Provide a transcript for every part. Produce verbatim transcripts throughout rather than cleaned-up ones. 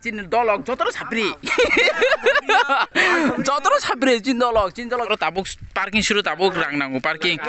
Chini dolok jotono sapri. Jotono sapri chini dolok, chini dolok ro tabuk parking suru tabuk rang nango parking.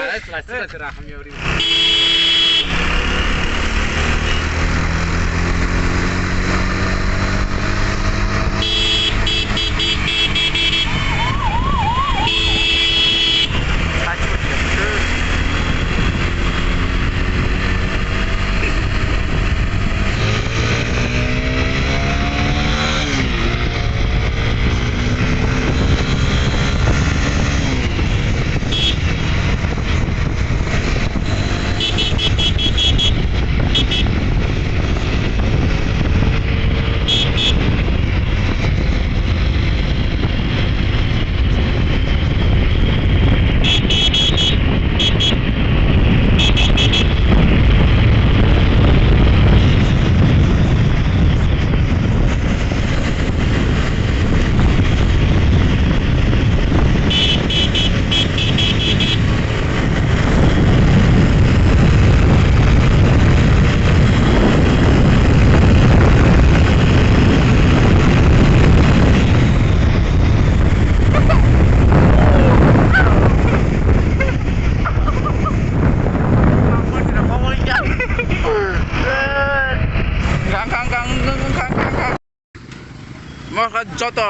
Mo kha joto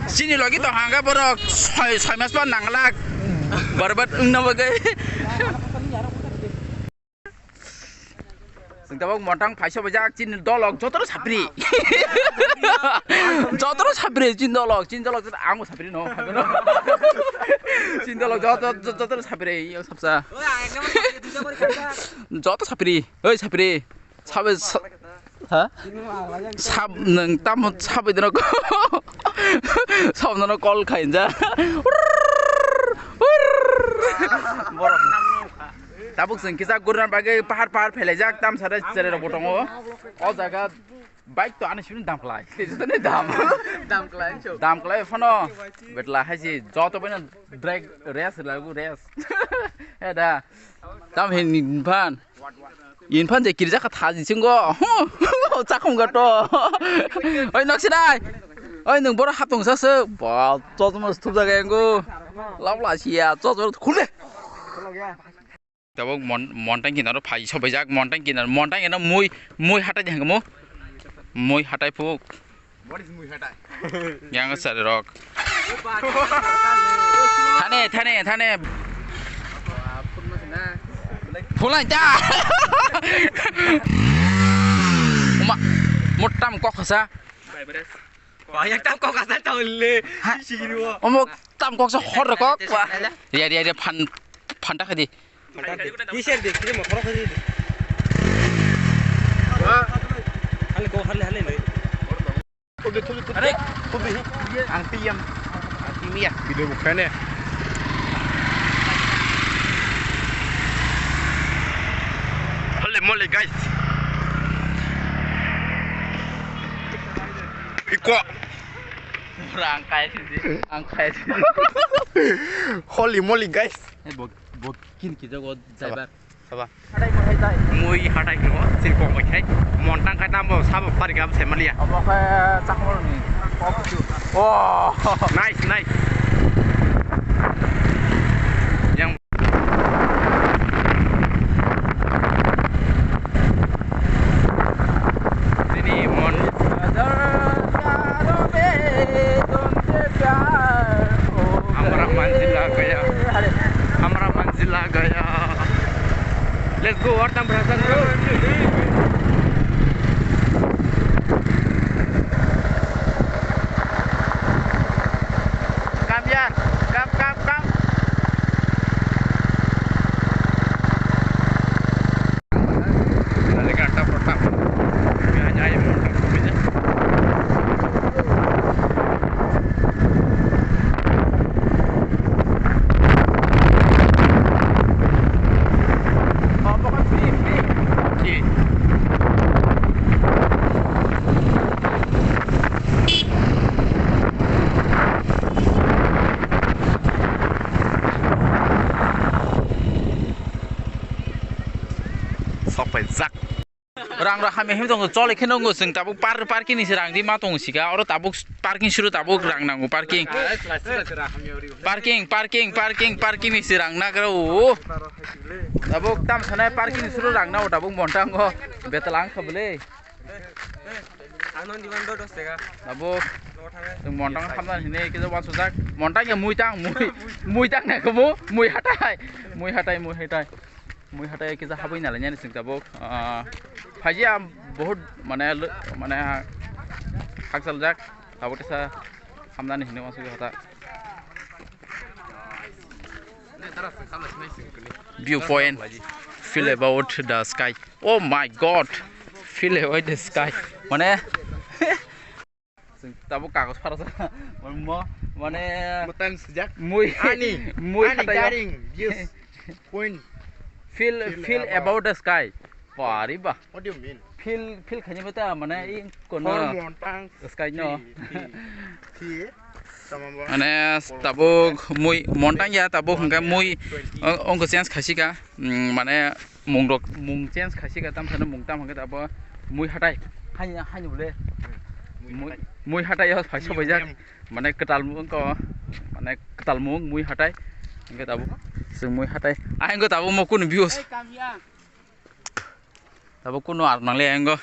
chini logi to hanga borok soi, soi mas pa nanglak. Barbat wngna bagwi. Sing tabok montang phaisa bajak chini dolok jotono sapri. Jotono sapri chini dolok, chini dolok joto ang sapri no. Chini dolok joto, joto, jotono sapri, yo sapsa. Joto sapri, oi sapri. Sabe sa-, ha? Sab nang tamo sabe dino ko. Sab nono call khainja. Borok. Tabuk chwng kisa gurna bagwi pahar pahar phelaijak tam sare sare rok bo tongo. O jaga bike to ani simi dam klai. Tejani dam. Dam klai. Dam klai phano. Betla haisi joto beno drag race lagu race. Eda. Tam hin phan. Infan je kirjak kha thaji singo. Chakhum ga to. Oi nok sinai. Oi nung boro haptong sa se. Ba chosma thup jaga engo. Lab la sia chosma khule. Tabok mon-, montang kinaro phai sobaijak montang kinaro montang eno mui mui hatai de hangmo. Mui hatai phuk. Yang sari rok. Thane, thane, thane. Phulai ta. Uma, motam kok khasa. Wah, yang tam kok khasa tau le. Ha? Sini wo. Omo tam kok sa hor kok. Wah. Ya, ya, ya, phan, phan ta khadi. Kiser de, kiser motor khadi. Hale ko, hale, hale le. Are, ang piyam. Ang piyam. Video bukhane. Holy moly, guys. Iko. Mura ang kai sidi, ang kai sidi. Holy moly, guys. Eh, bo, bo kin kijago driver. Saba. Mui hatai khe o, chini kok bai khai. Montang khai tamo sabo pari gam se malia. Omo khe chakmor ni kok chu. Oh, nice, nice. Yang Sini mon. Hamara manzil aa gaya. Hamara manzil aa gaya. Let's go, Wartam Bhrasan. Come here. Come, come, come. Sok paijak. Rang rok hamya himwi tongo, chole khe nongo chwng tabuk par-, parking ni se rang di ma tongo sika, oro tabuk parking suru tabuk rang nango parking. Parking, parking, parking, parking ni se rang nagra o. Tabuk tam sanai parking suru rang nao tabuk montango. Betal ang kha bwle. Ano diban do dos tega. Tabuk Lo thang. Chwng montang hamna hine kisa wansujak. Montang ya muitang, mui, muitang na kamo, mui hatai. Mui hatai, mui hatai. Mui hatai kisa habwi nalainani chwng tabuk. Ah, phaji am bahut mane lo-, mane hakchaljak. Tabuk kisa hamnani hine wansujak hata. Viewpoint. Feel about the sky. Oh my God. Feel about the sky. Mane Chwng tabuk kagos phara sa. Mo, mane Mo time sijak. Mui, Ani, mui ani hatai. Garing, yes. Point. Feel, feel feel about. About the sky. Pari ba. What do you mean? Feel, feel khani bata mane i kono. Four montang. Sky no. Three, three, three. Sama ba. Mane tabuk mui montang ya tabuk hingke mui. Twenty. Ongko change khasika. Mm, mane mung rok, mung change khaisika, tam sano mung tam hingke abo mui hatai. Haini, haini bole. Mui, mui hatai yo phaiso baijak. Mane kwtal mung ko, mane kwtal mung mui hatai. Hingke abo chwng mui hatai. Ah, hingke abo mo kunu views. Tabuk kunu ar nangle ang go.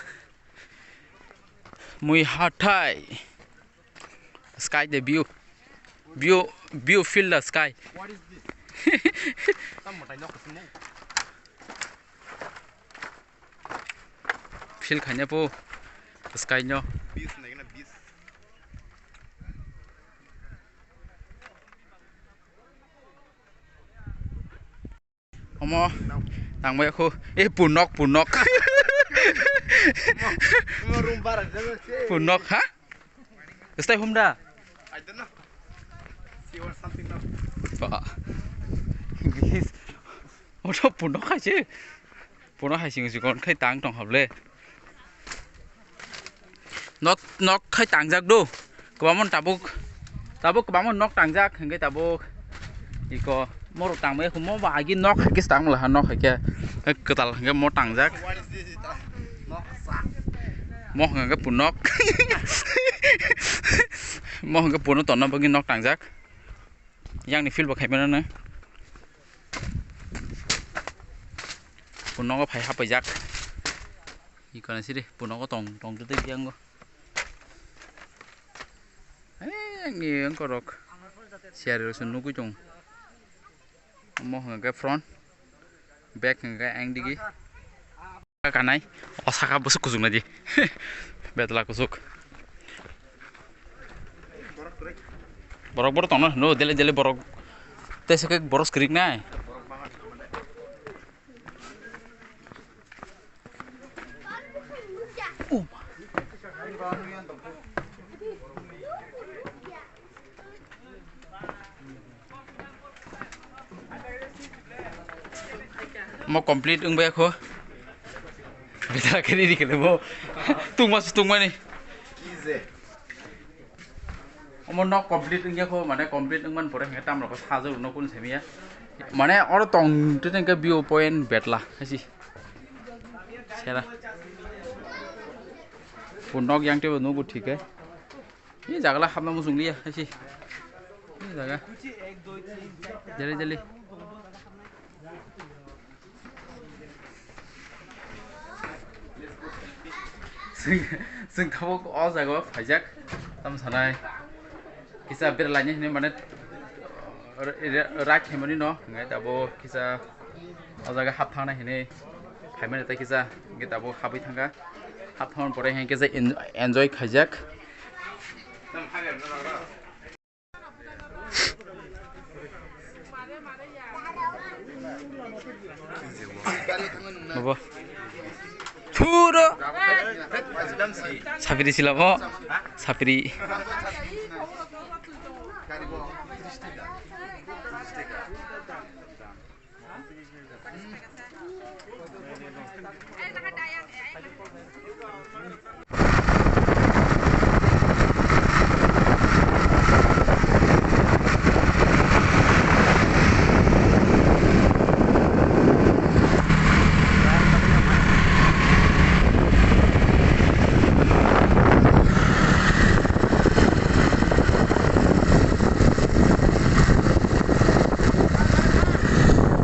Mui hatai. Sky the view. View, view feel the sky. What is this? Tam matai nok sini. Feel khanya po sky no. Bis naikna bis. Omo tangbai khu. Eh, punok, punok. Omo room bara jaga se. Punok, ha? Stay home da. I don't know. She wants something now. Ba. English. Oto punok hai se. Punok hai sing sing kon khai tang tong hable. Nok, nok khai tangjak do. Kwbangma tabuk, tabuk kwbangma nok tangjak, hingke tabuk iko morok tangbai, mo ba agi nok hai khe tang laha, nok hai khe kwtal hingke mo tangjak. Mo hingke punok. Mo hingke puno tonna bagwi nok tangjak. Yang ni feel bo khai mano. Punogo phai hapaijak. Ikona siri punogo tong, tong tete biango. Eh, ni engko rok. Siari rok sun nugui tong. Omo hwnka khe front, back hwnka khe ang digi. Kanai, o saka bwswk kuchuk naidi. Betla kuchuk. Borok borok tongno hino, dele dele borok. Tei se khe borok skrik nai. Mo complete wngbai kho. Betara khe ready khe mo. Tungma se tungmani. Omo nok complete wngya kho, mane complete wngmani pore hwnkhe tamrok sajwk rwno kunu samiya. Mane oro tong tete hwnkhe view point betla haisi. Sera. Bo nok yang tebo nugo thik khe. Ni jaga la hapna muchung liya, haisi. Ni jaga. Jali, jali. Chwng, chwng tabuk o jaga o phaijak. Tamo sanai. Kisa berlaini hinwi mane, ra-, ra-, rak himani no, hinwi tabo kisa o jaga hap thangna hinwi phaimani tei kisa, hinwi tabo habwi thangkha. Hap thangmani pore hinwi kisa en-, enjoy khaijak. Bobo. Puro. Sapiri silamo. Sapiri.